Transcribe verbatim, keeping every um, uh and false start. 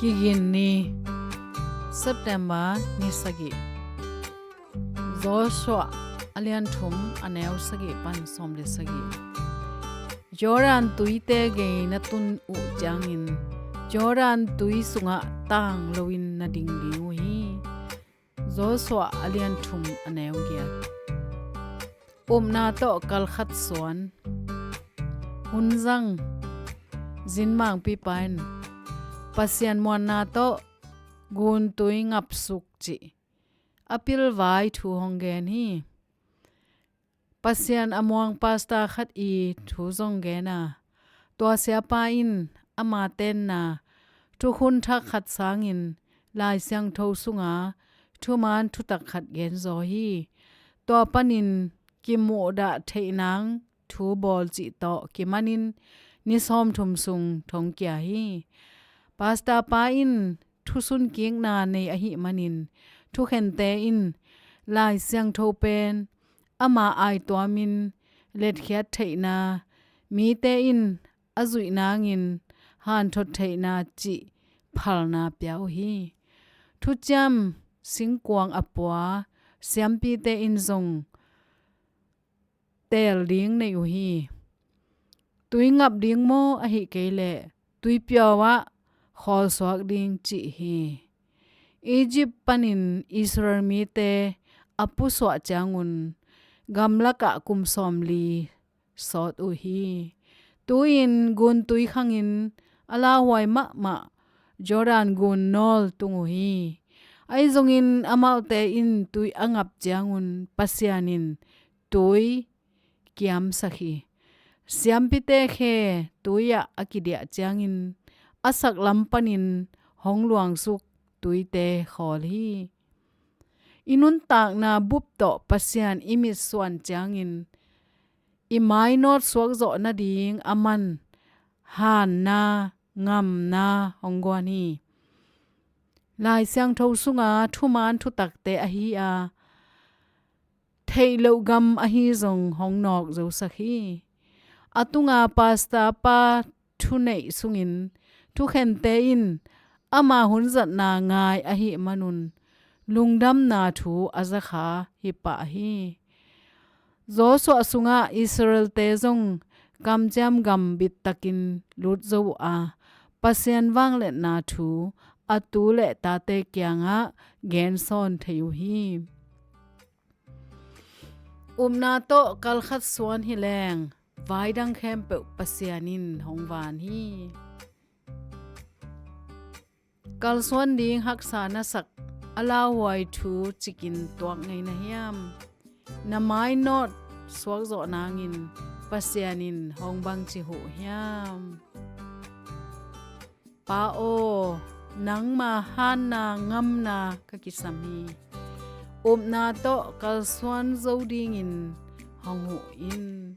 Kigin ni, September ni sagih. Joshua a lian thum, a neu sagih pan sawm le sagih. Jordan tuite gei na tun uh ciangin Jordan tui sungah tang loin na ding ding uh hi. Joshua a lian thum, a neu giat. Upna tawh kalkhat suan. Hunzang, zinmangpipa in Pasian muanna tawh guntui ngapsuk cih a pilvai thu hong gen hi. Pasian a muang pastor khat i thu zong gen a, tua siapa in ama tenna thukhun thak khat sangin Lai Siangtho sunga thuman thutak khat gen zaw hi. Tua panin kimuhdah theih nang thu bawl cih tawh kimanin ni sawmthum sung thong kia hi. Pastor pa in thusun kikna nei ahih manin thukhente in Lai Siangtho pen ama aituamin letkhiat theihna, mite in a zuih nangin hanthot theihna cih phalna pia uh hi. Thuciam singkuang a pua siampite in zong teel ding nei uh hi. Tui ngap ding maw, ahih kei leh tuipiau ah khawlsuak ding cih hi. Egypt panin Israel mite a pusuah ciangun gamlakah kum sawmli sawt uh hi. Tu-in guntui khangin a lauhuai mahmah Jordan gun nawl tung uh hi. Ahi zongin amaute in tui a ngap ciangun Pasian in tui kiamsak hi. Siampite khe tui ah a kidiah ciangin a saklam panin hong luangsuk tuite khawl hi. I nuntakna bup tawh Pasian i mitsuan ciangin i mainawt suakzawh nading a man hanna, ngamna hong guan hi. Lai Siangtho sunga thuman thutakte ahi a, theih loh gam ahi zong hong nawk zosak hi. A tunga pastor pa thuneih sungin thukhente in ama hunzatna ngai ahih manun lungdamna thu a zakha hi pah hi. Joshua sungah Israelte zong kamciam gam bittakin lut zo uh a, Pasian vangliatna thu a tu le tate kiangah gensawn thei uh hi. Upna tawh kalkhat suan hi leng, vaidang khempeuh Pasian in hong van hi. Kalsuan ding haksa na sak a lauhuai thu cikin tuak ngei na hiam? Na mainawt suakzawh nangin Pasian in hong bangci huh hiam? Pa aw, nangma hanna ngamna ka kisam hi. Upna tawh kalsuan zo dingin hong huh in.